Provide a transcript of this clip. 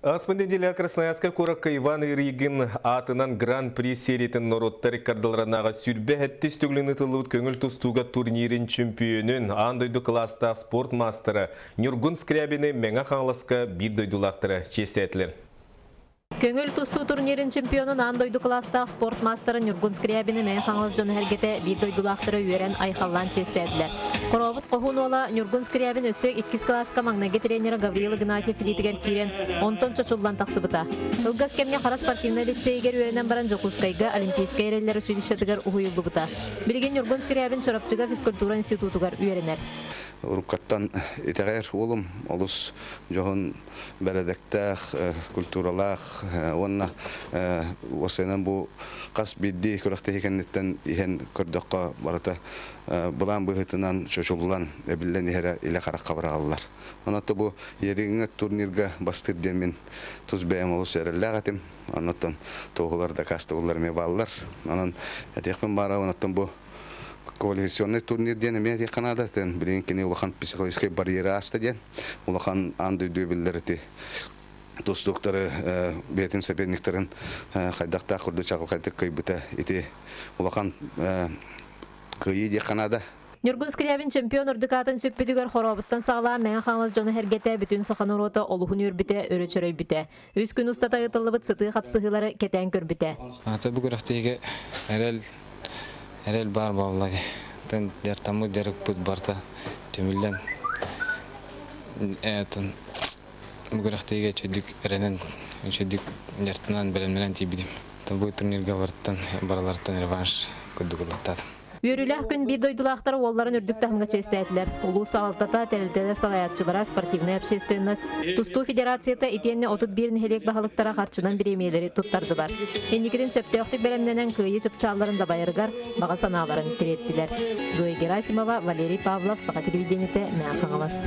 Ааспыт нэдиэлэҕэ Красноярскай куоракка Иван Ирыгин аатынан Гран-при сериятын норуоттар иккардыларынааҕы 27 төгүлүн ыытыллыбыт көҥүл тустууга турнирын чөмпүйүөнүн, аан дойду кылаастаах спорт маастара Ньургун Скрябины Мэҥэ Хаҥаласка биир дойдулаахтара чиэстээтилэр. Көҥүл тустуу турнирын чемпионун аан дойду кылаастаах спорт маастара Ньургун Скрябины Мэҥэ Хаҥалас дьоно сэргэтэ биир дойдулаахтара үөрэн айхаллаан чиэстээтилэр. Хорообут хоһуун уола Ньургун Скрябин өссө иккис кылааска маҥнайгы тренера Гавриил Игнатьев илиитигэр киирэн, онтон чочуллан тахсыбыта. Кылгас кэмҥэ Хара спортивнай лицейигэр үөрэнэн баран Дьокуускайга Олимпийскай эрэллэр училищетыгар уһуйуллубута. Билигин Ньургун Скрябин Чурапчыга физкультура институтугар үөрэнэр. Уруккаттан итэҕэйэр уолум олус дьоһун бэрэдэктээх, культуралаах уонна уопсайынан бу хас биирдии күрэхтэһии кэнниттэн иһэн көрдөххө барыта былаан быһыытынан чочуллан, эбиллэн иһэрэ илэ харахха быраҕыллар. Онон бу Ериҥҥэ турнирга бастыыр диэн мин тус бэйэм олус эрэллээх этим. Оннуттан туоһулар дакаастабыллар эмиэ бааллар. Онон этиэхпин баара, онуттан бу квалификационный турнир диэн эмиэ этиэххэ наада. Билигин кини улахан психологическай барьеры ааста диэн улахан аан дойду биллэр ити тустууктары бэйэтин соперниктарын хайдахтаах курдук чаҕылхайдык кыайбыта ити улахан кыайыы диэххэ наада. Ньургун Скрябин чемпион үрдүк аатын сүкпүтүгэр Хорообуттан саҕалаан Мэҥэ Хаҥалас дьоно сэргэтэ бүтүн саха норуота олуһун үөрбүтэ, өрө чөрөйбүтэ. Үс күн устата ыытыллыбыт сытыы хапсыһыылары кэтээн көрбүтэ. Ата бу күрэхтэһиигэ эрэл эрэл баар буолла дии. Тэн дьартаммыт дьарыкпыт барыта түмүллэн этин бу күрэхтэһиигэ үчүгдүк эрэнэн үчүгдүк дьартанан бэлэмнэнэн тиийбитим. Бу турнирга барыттан барыларыттан реванш курдук ылаттаатым. Үөрүүлээх күн биир дойдулаахтара уолларын үрдүк таһымҥа чиэстээтилэр. Улуус салалтата, тэрилтэлэр салайааччылара, спортивнай общественность, тустуу федерацията итиэннэ 31 нэһилиэк баһылыктара харчынан бириэмийэлэри туттардылар. Инникитин сөптөөхтүк бэлэмнэнэн кыайыы чыпчаалларын дабайарыгар баҕа санааларын тириэртилэр. Зоя Герасимова, Валерий Павлов, Саха телевидениетэ, Мэҥэ Хаҥалас.